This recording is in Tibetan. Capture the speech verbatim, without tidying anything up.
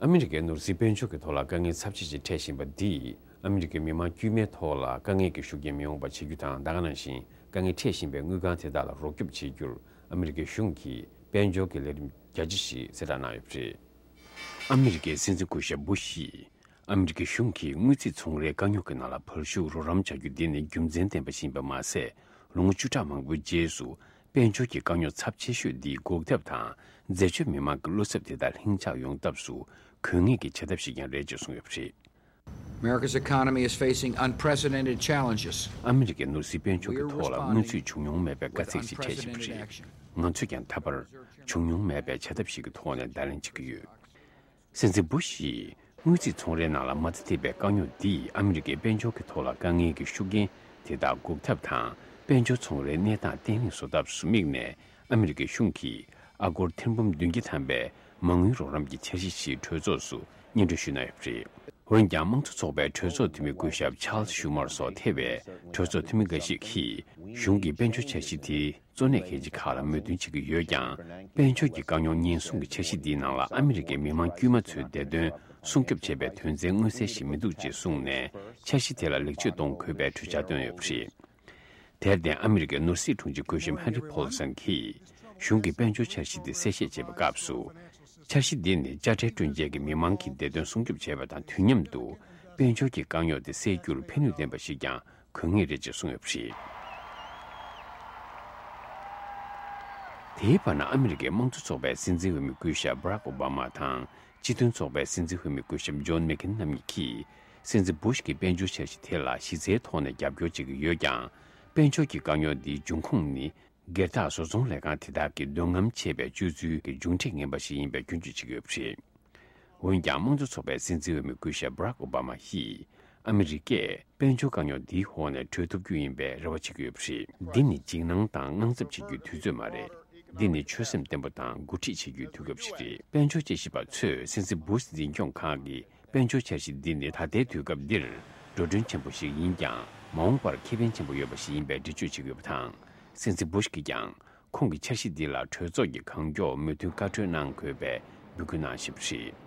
ཨ་མི་རི་ཀའི་ནོར་སྲིད་དཔལ་འབྱོར་གྱི་ཐོག་ལ་དཀའ་ངལ་ཚབས་ཆེ་ཞིག་འཕྲད་བཞིན་པ་འདིས་ཨ་མི་རི་ཀའི་མི་མང་དཀྱུས་མའི་ཐོག་ལ་དཀའ་ངལ་གྱི་ཤུགས་རྐྱེན་མི་ཡོང་བ་བྱེད་རྒྱུ་དང་། ད་ག་ནང་བཞིན་དཀའ་ངལ་འཕྲད་བཞིན་པའི་དངུལ་ཁང་དེ་དག་ལ་རོགས་སྐྱོབ་བྱེད་རྒྱུར་ཨ་མི་རི་ཀའི་གཞུང་གིས་དཔལ་འབྱོར་གྱི་ལས་རིམ་རྒྱ་ཆེ་ཞིག་གསལ་བསྒྲགས་གནང་ཡོད་པ་རེད། ཨ་མི་རི་ཀའི་སྲིད་འཛིན་སྐུ་ཞབས་བུ་ཤིས་ཨ་མི་རི་ཀའི་གཞུང་གིས་དངུལ་རྩིས་ཚོང་རའི་དཀའ་རྙོག་གི་ནང་ལ་བར་བཞུགས་རོགས་རམ་བྱ་རྒྱུ་འདི་ནི་རྒྱུ་མཚན་ལྡན་པ་ཞིག་ཡིན་པ་མ་ཟད། ལོ་ངོ་བཅུ་ཕྲག་མང་པོའི་རྗེས་སུ་དཔལ་འབྱོར་གྱི་དཀའ་རྙོག་ཚབས་ཆེ་ཤོས་འདི་འགོག་ཐབས་དང་། འཛད་སྤྱོད་མི་མང་གི་བློ་འཚབ་དེ་དག་ལྷིང་འཇགས་ཡོང་ཐབས་སུ་དགོས་ངེས་ཀྱི་བྱ་ཐབས་ཤིག་ཀྱང་རེད་ཅེས་གསུངས་ཡོད་པ་རེད། America's economy is facing unprecedented challenges. ཨ་མི་རི་ཀའི་ནོར་སྲིད་དཔལ་འབྱོར་གྱི་ཐོག་ལ་སྔོན་ཚུད་བྱུང་མྱོང་མེད་པའི་དཀའ་ཚེགས་ཤིག་འཕྲད་བཞིན་པ་རེད། ང་ཚོས་ཀྱང་ད་བར་བྱུང་མྱོང་མེད་པའི་བྱ་ཐབས་ཤིག་གི་ཐོག་ནས་བརྡ་ལན་བྱེད་ཀྱི་ཡོད། སྲིད་འཛིན་བུ་ཤིས་དངུལ་རྩིས་ཚོང་རའི་ནང་ལ་མ་རྩ་ཐེབས་པའི་དཀའ་རྙོག་འདིས་ཨ་མི་རི་ཀའི་དཔལ་འབྱོར་གྱི་ཐོག་ལ་དཀའ་ངལ་གྱི་ཤུགས་རྐྱེན་དེ་དག་འགོག་ཐབས་དང་། དཔལ་འབྱོར་ཚོང་རའི་གནས་སྟངས་བརྟན་ལྷིང་བཟོ་ཐབས་སུ་དམིགས་ནས། ཨ་མི་རི་ཀའི་གཞུང་གིས་ཨ་སྒོར་ཐེར་འབུམ་བདུན་བརྒྱ་ཐམ་པའི་མ་དངུལ་རོགས་རམ་གྱི་འཆར་གཞི་ཞིག་གྲོས་ཚོགས་སུ་སྙན་སྒྲོན་ཞུས་གནང་ཡོད་པ་རེད། འོན་ཀྱང་། དམངས་གཙོ་ཚོགས་པའི་གྲོས་ཚོགས་འཐུས་མི་སྐུ་ཞབས་ཆཱལ་སི་ཤུ་མར་སོགས་ཐེ་བའི་གྲོས་ཚོགས་འཐུས་མི་འགའ་ཞིག་གིས། གཞུང་གིས་དཔལ་འབྱོར་འཆར་གཞི་དེའི་གཙོ་གནད་གལ་ཆེ་ཁག་ལ་མོས་མཐུན་བྱེད་ཀྱི་ཡོད་ཀྱང་། དཔལ་འབྱོར་གྱི་དཀའ་རྙོག་ཉེན་སྲུང་གི་འཆར་གཞི་འདིའི་ནང་ལ་ཨ་མི་རི་ཀའི་མི་མང་དཀྱུས་མ་ཚོའི་བདེ་དོན་སྲུང་སྐྱོབ་བྱེད་པའི་དོན་ཚན་མངོན་གསལ་ཞིག་མི་འདུག་ཅེས་གསུངས་ནས། འཆར་གཞི་དེ་ལ་ལེགས་བཅོས་གཏོང་དགོས་པའི་གྲོས་འཆར་བཏོན་ཡོད་པ་རེད། དེར་བརྟེན། ཨ་མི་རི་ཀའི་ནོར་སྲིད་དྲུང་ཆེ་སྐུ་ཞབས་ཧན་རི་ཕོལ་སན་གྱིས་གཞུང་གི་དཔལ་འབྱོར་འཆར་གཞི་དེ་གསལ་བཤད་བྱས་པའི་སྐབས་སུ། འཆར་གཞི་འདི་ནི་དཔྱ་ཁྲལ་སྤྲོད་འཇལ་གྱི་མི་མང་གི་བདེ་དོན་སྲུང་སྐྱོབ་བྱས་པ་དང་དུས་མཉམ་དུ། དཔལ་འབྱོར་གྱི་དཀའ་རྙོག་དེ་སེལ་རྒྱུར་ཕན་ནུས་ལྡན་པ་ཞིག་ཀྱང་དགོས་ངེས་རེད་ཅེས་གསུངས་ཡོད་པ་རེད། དེའི་བར་ན། ཨ་མི་རི་ཀའི་དམངས་གཙོ་ཚོགས་པའི་སྲིད་འཛིན་འོས་མི་སྐུ་ཞབས་བྷ་རག་ཨོ་བྷ་མ་དང་། སྤྱི་མཐུན་ཚོགས་པའི་སྲིད་འཛིན་འོས་མི་སྐུ་ཞབས་ཇོན་མེག་ཁེན་རྣམ་གཉིས་ཀྱིས། སྲིད་འཛིན་བུ་ཤི་གི་དཔལ་འབྱོར་འཆར་གཞི་དེ་ལ་གཞི་རྩའི་ཐོག་ནས་རྒྱབ་སྐྱོར་བྱེད་ཀྱི་ཡོད་ཀྱང་། དཔལ་འབྱོར་གྱི་དཀའ་རྙོག་འདིའི་འབྱུང་ཁུངས་ནི། སྒེར་བདག་བཟོ་ཚོང་ལས་ཁང་དེ་དག་གི་འདོད་རྔམ་ཆེ་བའི་སྤྱོད་ཚུལ་གྱི་མཇུག་འབྲས་ངན་པ་ཞིག་ཡིན་པའི་སྐྱོན་བརྗོད་བྱེད་ཀྱི་ཡོད་པ་རེད། འོན་ཀྱང་། དམངས་གཙོ་ཚོགས་པའི་སྲིད་འཛིན་འོས་མི་སྐུ་ཞབས་བྷ་རག་ཨོ་བྷ་མ་ཡིས། ཨ་མི་རི་ཀས་དཔལ་འབྱོར་དཀའ་རྙོག་འདིའི་འོག་ནས་གྲོལ་ཐུབ་རྒྱུ་ཡིན་པའི་རེ་བ་བྱེད་ཀྱི་ཡོད་པ་རེད། འདི་ནི་འཇིགས་སྣང་དང་དངངས་འཚབ་བྱེད་རྒྱུའི་དུས་ཚོད་མ་རེད། འདི་ནི་ཆོད་སེམས་བརྟན་པོ་དང་འགོ་ཁྲིད་བྱེད་རྒྱུའི་དུས་སྐབས་ཤིག་རེད། དཔལ་འབྱོར་དཔྱད་ཞིབ་པ་ཚོས། སྲིད་འཛིན་བུ་ཤི་འཛིན་སྐྱོང་ཁང་གི་དཔལ་འབྱོར་འཆར་གཞི་འདི་ནི་ད་ལྟའི་དུས་སྐབས་འདིར་འགྲོ་གྲོན་ཆེན་པོ་ཞིག་ཡིན་ཀྱང་། མ་འོངས་པར་ཁེ་ཕན་ཆེན་པོ་ཡོད་པ་ཞིག་ཡིན་པའི་འགྲེལ་བརྗོད་བྱེད་ཀྱི་ཡོད་པ་དང་། སྲིད་འཛིན་བུ་ཤི་གིས་ཀྱང་། ཁོང་གི་འཆར་གཞི་འདི་ལ་གྲོས་ཚོགས་ཀྱིས་གང་མགྱོགས་མོས་མཐུན་བཀའ་འཁྲོལ་གནང་དགོས་པའི་འབོད་སྐུལ་གནང་བཞིན་པ་རེད།